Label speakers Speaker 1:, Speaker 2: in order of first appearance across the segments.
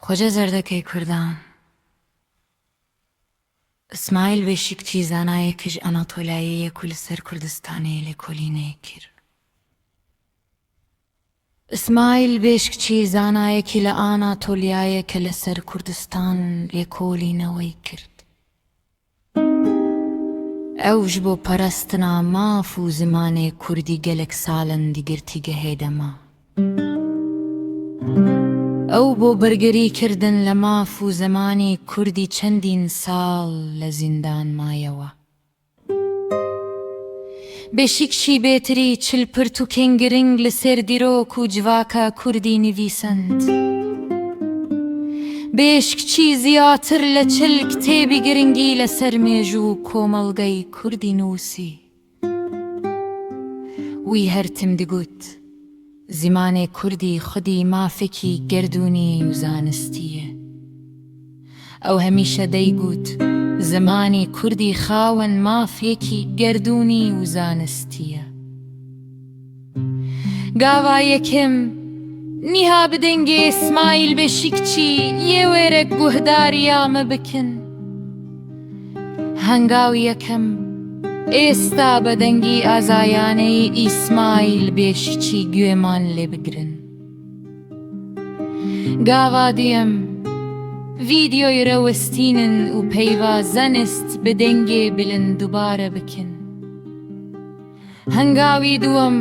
Speaker 1: خۆجە زەردەکەی کوردان. ئیسماعیل بێشیکچی زانایەکیش ئەناتۆلیاییە کو لە سەر کوردستانێ لێکۆلینەیەک کرد. ئیسماعیل بێشکچی زانایەکی لە ئاناتۆلیایە کە لە سەر کوردستان لێکۆلینەوەی کرد. ئەو ژ بۆ پەرستنا ماف و زمانێ کوردی گەلەک سالن دی گرتیگەهێ دە ما. ئەو بۆ بەرگری کردن لە ماف و زمانی کوردی چەندین ساڵ لە زیندان مایەوە. بێشیکچی بێتری 40 پرتووکێن گرنگ لە سەر دیرۆک و جڤاکا کوردی نڤیسند. بێشکچی زیاتر لە 40 کتێبی گرنگی لە سەر مێژوو و کۆمەڵگەی کوردی نووسی. وی هەرتم دگوت، زمانێ کوردی خودی مافێکی گەردوونی و زانستییە. ئەو هەمیشە دەیگوت، زمانی کوردی خاوەن مافێکی گەردوونی و زانستییە. گاوا یەکەم، نیها بدەنگێ ئیسماعیل بێشیکچی یێ وێرەک گوهداریا مە بکن. هەنگاو یەکەم، ئێستا بە دەنگی ئازایانەی ئیسماعیل بێشکچی گوێمان لێ بگرن. گاوا دویەم، ڤیدیۆی رەوستینن و پەیڤا زەنست بە دەنگێ بلند دوبارە بکن. هەنگاوی دووەم،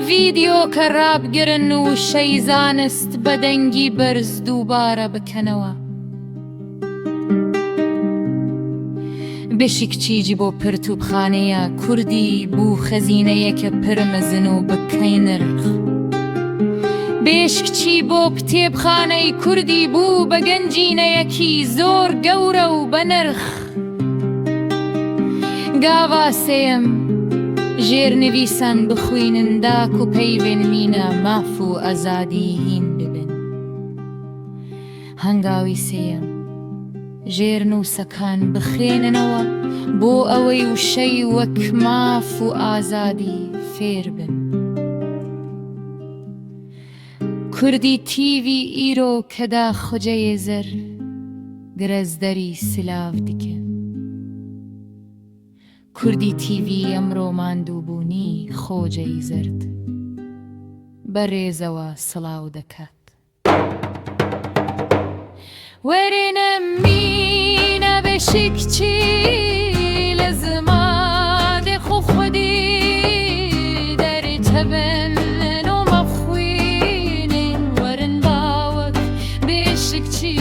Speaker 1: ڤیدیۆکە رابگرن و وشەی زانست بە دەنگی بەرز دووبارە بکەنەوە. بێشیکچی بۆ پرتووکخانەیە کوردی بوو خەزینەیەکە پر مەزن و بکەی نرخ. بێشکچی بۆ کتێبخانەی کوردی بوو بە گەنجینەیەکی زۆر گەورە و بەنرخ. گاوا سێیەم، ژێرنویسان بخوینن داکو پەیڤێن مینە ماف و ئازادی هین ببن. هەنگاوی سێیەم، ژێرنووسەکان بخوێننەوە بۆ ئەوەی وشەی وەک ماف و ئازادی فێر بن. کوردی تیڤی ئیرۆ کەدا خوجەیێ زەر گرەزدەری سلاڤ دکە. کوردی تیڤی ئەمرۆ ماندووبوونی خۆجەی زەرد بە رێزەوە سڵاو دەکات. وەرێنە مینە بێشیکچی لە زمانێ خو خودی دەرچەبن نۆمە خوینین وەرن باوەک بێشکچی.